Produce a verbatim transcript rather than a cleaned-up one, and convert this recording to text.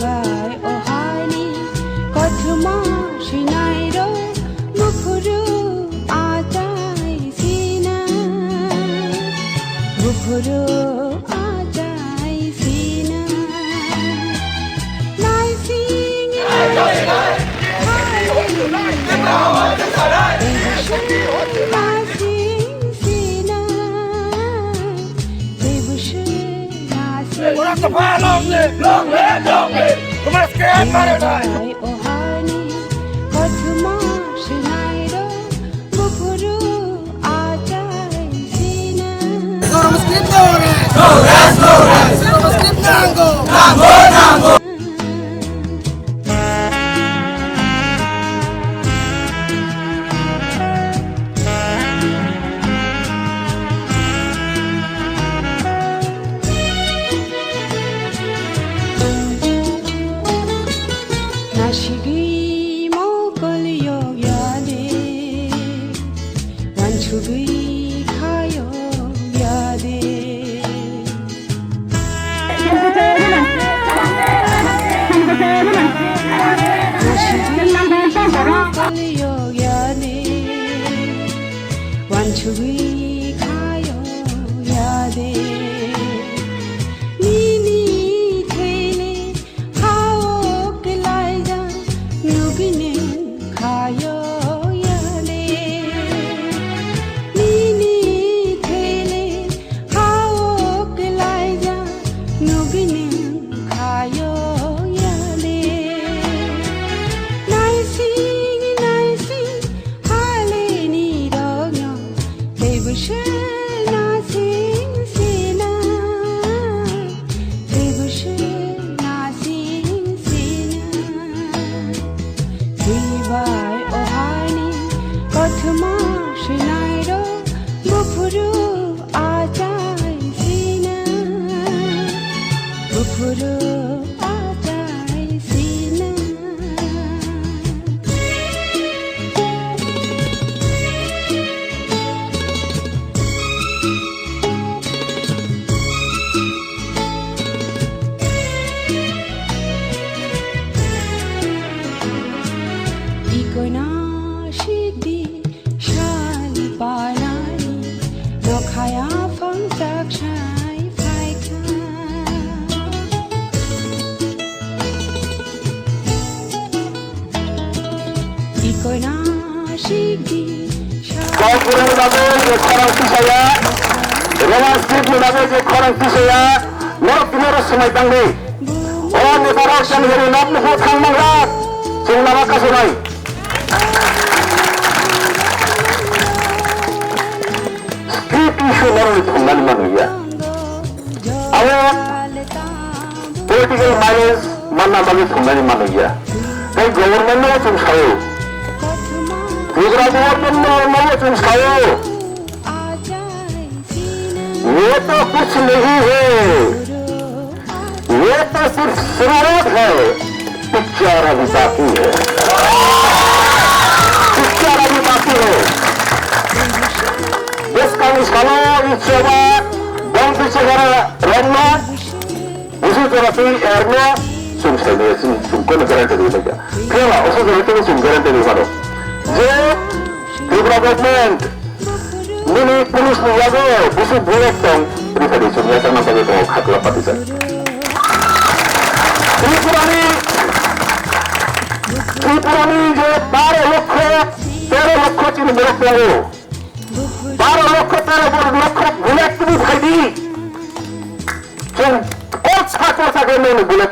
Bai o hani kothoma swinai rok buphuru achai sina. Buphuru achai sina. Naising naising sina. Ora ka pha long live, long live, long live. Kumar S K M mare nai. Zorom script dore. Zorom script nango. Nango, nango. Nasigwi mokol yok ya de, wansugwi kha yok ya de. Nasigwi mokol yok ya de, wansugwi kha yok ya de. Nini thele hao kelaija nugini khayo yale. Nini thele hao kelaija nugini khayo yale. Naising naising haleni rogno tebushe nasing sina. Tebushe nasing sina. Twibai o hani kothoma swinai rok buphuru achai sina. Buphuru achai sina. Tikoina sikdi sali panai nokhaya phangchak sai phaikha. Tikoina sikdi Kaupurni bagwi je khorang tisaya, Roman script ni bagwi je khorang tisaya, norok tini oro swmai tangdi. O netarok chani hwnwi nok nukhung thang manglak, chwng lama kasonai. Script issue norokni thumnani manwi ya. Abo political mileage manna bagwi thumnani manwi ya. Tei government no chwng sao. Tripura government no, no chwng sao. ये तो कुछ नहीं है, ये तो सिर्फ शुरुआत है, पिक्चर अभी बाकी है, पिक्चर अभी बाकी है। Bwskangni salo Icheba, Bongtwi Chehara, Rengma, Busu jora twi erno chwng saimaya chwng, chwng kono guarantee rwi mankha. Phiyaba oso jora twi chwng guarantee rwi mano. Je Tripura government nini police ni yago busu bullet tong rifadi chwng yachakna bagwi tongo khatla patisa. Tripura ni, Tripura ni je baro lokho, tero lokho chini borok tongo. Baro lokho tero bor lokho bullet twi phaidi. Chwng kok sa kok sa khe nini bullet